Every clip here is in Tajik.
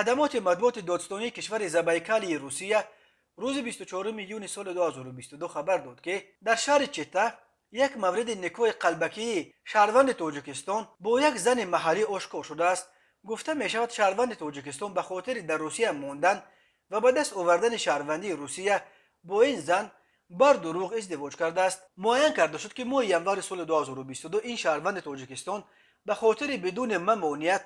Хадамоти матбуоти додстонии кишвари Забайкалии Русия рӯзи 24 июни соли 2022 хабар дод, ки дар шаҳри Чита як мавриди никоҳи қалбакии шаҳрванди Тоҷикистон бо як зани маҳаллӣ ошкор шудааст. Гуфта мешавад, шаҳрванди Тоҷикистон ба хотири дар Русия мондан ва ба даст овардани шаҳрвандии Русия бо ин зан бар дурӯғ издивоҷ кардааст. Муайян карда шуд, ки моҳи январи соли 2022 ин шаҳрванди Тоҷикистон ба хотири бидуни мамоният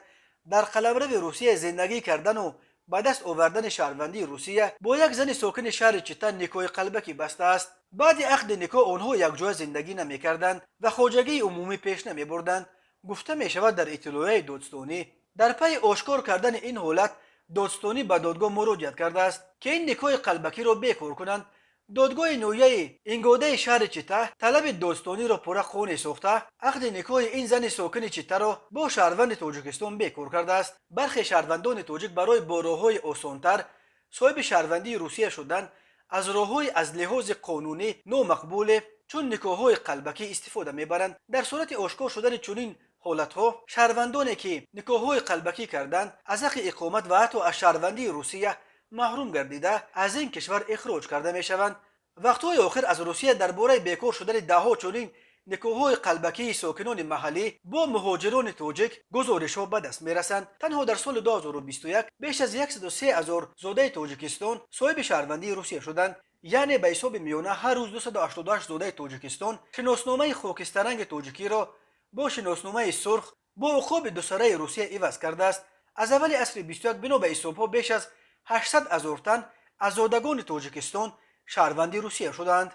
дар қаламрави Русия зиндагӣ кардану ба даст овардани шаҳрвандии Русия бо як зани сокини шаҳри Чита никоҳи қалбакӣ бастааст. Баъди ақди никоҳ онҳо якҷоя зиндагӣ намекарданд ва хоҷагии умумӣ пеш намебурданд, гуфта мешавад дар иттилоияи додстонӣ. Дар пайи ошкор кардани ин ҳолат додстонӣ ба додгоҳ муроҷиат кардааст, ки ин никоҳи қалбакиро бекор кунанд. Додгоҳи ноҳияи Ингодаи шаҳри Чита талаби додстониро пурра қонеъ сохта, ақди никоҳи ин зани сокини Читаро бо шаҳрванди Тоҷикистон бекор кардааст. Бархе шаҳрвандони тоҷик барои бо роҳҳои осонтар соҳиби шаҳрвандии Русия шудан аз роҳҳои аз лиҳози қонунӣ номақбуле, чун никоҳҳои қалбакӣ, истифода мебаранд. Дар сурати ошкор шудани чунин ҳолатҳо шаҳрвандоне, ки никоҳҳои қалбакӣ карданд, аз ҳаққи иқомат ва ҳатто аз шаҳрвандии Русия маҳрум гардида, аз ин кишвар ихроҷ карда мешаванд. Вақтҳои охир аз Русия дар бораи бекор шудани даҳҳо чунин никоҳҳои қалбакии сокинони маҳаллӣ бо муҳоҷирони тоҷик гузоришҳо ба даст мерасанд. Танҳо дар соли 2021 беш аз 103 ҳазор зодаи Тоҷикистон соҳиби шаҳрвандии Русия шуданд, яъне ба ҳисоби миёна ҳар рӯз 288 зодаи Тоҷикистон шиносномаи хокистаранги тоҷикиро бо шиносномаи сурх бо уқоби дусараи Русия иваз кардааст. Аз аввали асри 21, бино ба ҳисобҳо, беш аз 800 ҳазор тан аз зодагони Тоҷикистон шаҳрванди Русия шуданд.